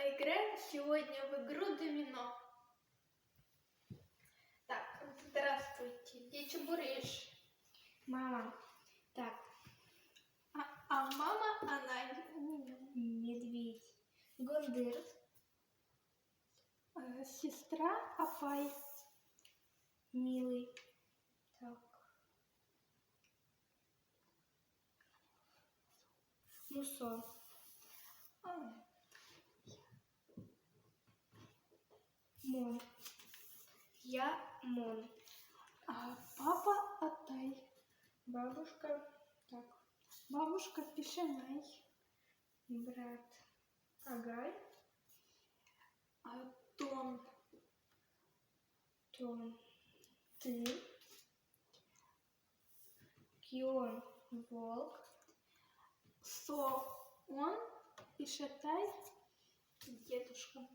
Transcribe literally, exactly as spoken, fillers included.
Играем сегодня в игру домино. Так, здравствуйте. Ӟечбуресь. Мама. Так. А, а мама, анай. Медведь. Гондыр. Э, сестра, апай. Милый. Так. Мусо. А. Мон. Я мон. А, папа, атай. Бабушка. Так. Бабушка, песянай. Брат. Агай. А, тон. Тон. Ты. Кион. Волк. Со. Он. Песятай. Дедушка.